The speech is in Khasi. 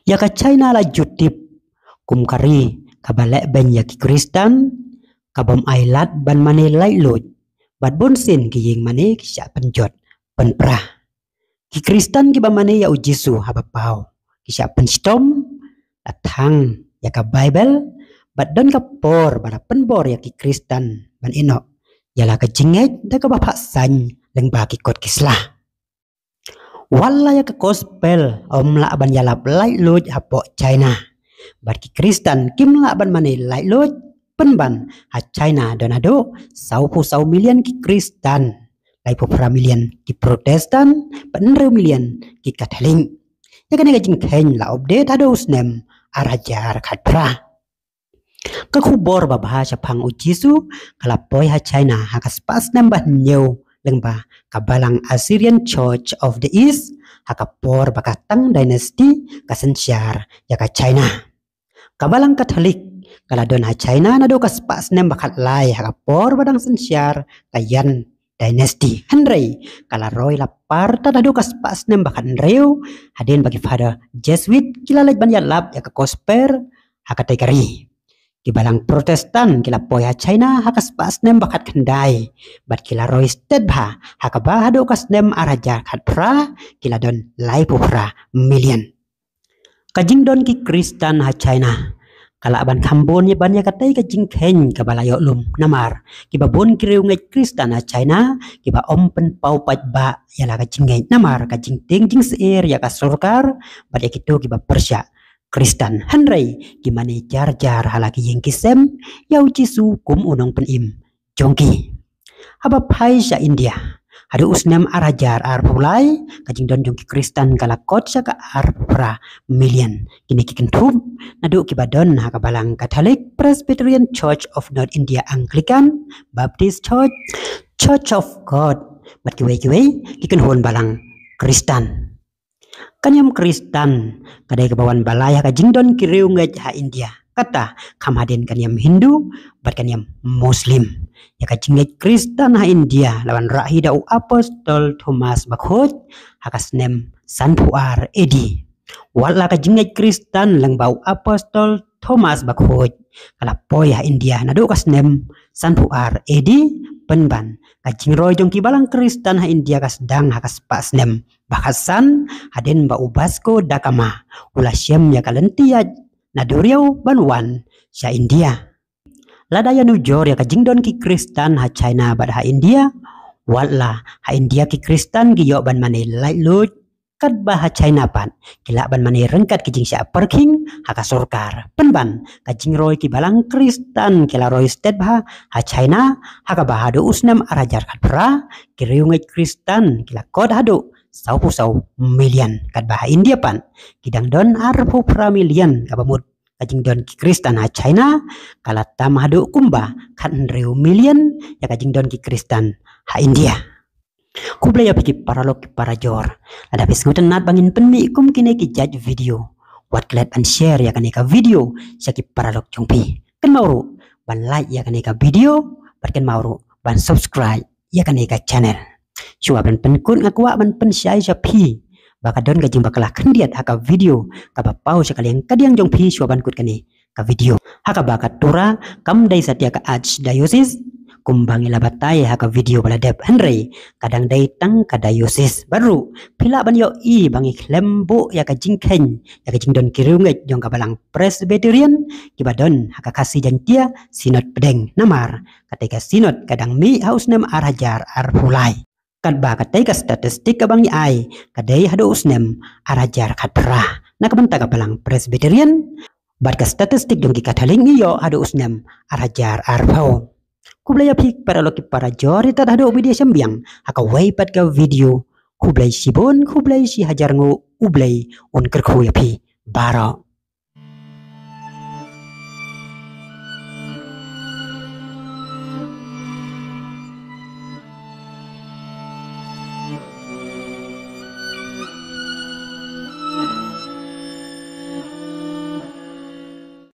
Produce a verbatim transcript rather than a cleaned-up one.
Ïa ka China la ju tip kum ka ri kaba leh beiñ ïa ki Khristan, kabym ai lad ban mane laitluid, bad bunsien ki ïing mane ki shah pynjot pynpra. Ki Khristan kiba mane ïa u Jisu haba paw ki shah pynshitom, la thang ïa ka Baibl, bad don ka por ba la pynbor ïa ki Khristan ban ïehnoh ïa la ka jingngeit da kaba phah saiñ lyngba ki kot ki sla. Wat la ïa ka gospel ym lah ban ïalap laitluid hapoh China, bad ki Khristan kim lah ban mane laitluid, pynban ha China don haduh sawphew saw million ki Khristan, laiphew phra million ki Protestant, bad hynriew million ki Katholik. Ïa kane ka jingkheiñ la update haduh u snem ar hajar khatphra. Ka khubor babha shaphang u Jisu ka la poi ha China ha ka spah snem ba hynñiew lyngba ka balang Assyrian Church of the East, ha ka por ba ka Tang Dynasty ka synshar ïa ka China. Ka balang Katholik ka la don ha China naduh ka spah snem ba khatlai ha ka por ba dang synshar ka Yuan Dynasty. Hynrei ka la roi la par tad haduh ka spah snem ba khathynriew, hadien ba ki Father Jesuit ki la leit ban ïalap ïa ka gospel ha katei ka ri. Ki balang Protestant ki la poi ha China ha ka spah snem ba khatkhyndai, bad ki la roi stet bha, ha kaba haduh ka snem ar hajar khatphra ki la don laiphew phra million. Ka jingdon ki Khristan ha China ka lah ban kham bun ïa ban ïa katei ka jingkheiñ kaba la ïoh lum, namar kiba bun ki riewngeit Khristan ha China kiba ym pynpaw paidbah ïa la ka jingngeit namar ka jingtieng jingsyier ïa ka sorkar bad ïa kito kiba pyrshah Khristan. Hynrei ki mane jar jar ha la ki ïing ki sem ïa u Jisu kum u nongpynim jong ki. Haba phai sha India, haduh u snem ar hajar arphew lai, ka jingdon jong ki Khristan ka la kot sha ka arphew phra million. Kine ki kynthup naduh kiba don ha ka balang Catholic, Presbyterian, Church of North India, Anglican, Baptist Church, Church of God, bad kiwei kiwei ki kynhun balang Khristan. Ka niam Khristan ka dei kaba wan ba lai ha ka jingdon ki riewngeit ha India, kata kham hadien ka niam Hindu bad ka niam Muslim. Ïa ka jingngeit Khristan ha India la wan rah hi da u Apostol Thomas Bakhuid ha ka snem sanphew ar A D. Wat la ka jingngeit Khristan lyngba u Apostol Thomas Bakhuid ka la poi ha India naduh ka snem sanphew ar A D, pynban ka jingroi jong ki balang Khristan ha India ka sdang ha ka spah snem ba khatsan, hadien ba u Vasco da Gama u la shem ïa ka lynti ïaid na duriaw ban wan sha India. Lada ïanujor ïa ka jingdon ki Khristan ha China bad ha India, wat la ha India ki Khristan ki ïoh ban mane laitluid, katba ha China pat ki lah ban mane ryngkat ki jingshah pyrkhing ha ka sorkar. Pynban ka jingroi ki balang Khristan ki la roi stet bha ha China, ha kaba haduh u snem ar hajar khatphra ki riewngeit Khristan ki la kot haduh sawphew saw million, katba ha India pat ki dang don arphew phra million, kaba mut ka jingdon ki Khristan ha China ka la tam haduh kumba khathynriew million ïa ka jingdon ki Khristan ha India. Khublei ïa phi ki paralok ki parajor. Lada phi sngewtynnat ba ngin pynmih kum kine ki jait video, wat klet ban share ïa kane ka video sha ki paralok jong phi. Kynmaw ruh ban like ïa kane ka video, bad kynmaw ruh ban subscribe ïa kane ka channel. Shuwa ban pynkut, nga kwah ban pynshai sha phi ba ka don ka jingbakla khyndiat ha ka video kaba paw sha ka liang kadiang jong phi shuwa ban kut kane ka video. Ha kaba ka Tura kam dei satia ka Archdiocese, kumba ngi la batai ha ka video ba la dep, hynrei ka dang dei tang ka diocese. Bad ruh phi lah ban ïohi ba ngi khlem buh ïa ka jingkheiñ ïa ka jingdon ki riewngeit jong ka balang Presbyterian kiba don ha ka Khasi Jaiñtia Synod Pdeng, namar katei ka Synod ka dang mih ha u snem ar hajar arphew lai. Katba katei ka statistik kaba ngi ai ka dei haduh u snem ar hajar khatphra na ka bynta ka balang Presbyterian, bad ka statistik jong ki Katholik ngi ïoh haduh u snem ar hajar arphew. Khublei ïa phi paralok ki parajor, ïa tad haduh video shembiang ha kawei pat ka video. Khublei shibun, khublei shi hajar nguh, U Blei un kyrkhu ïa phi baroh.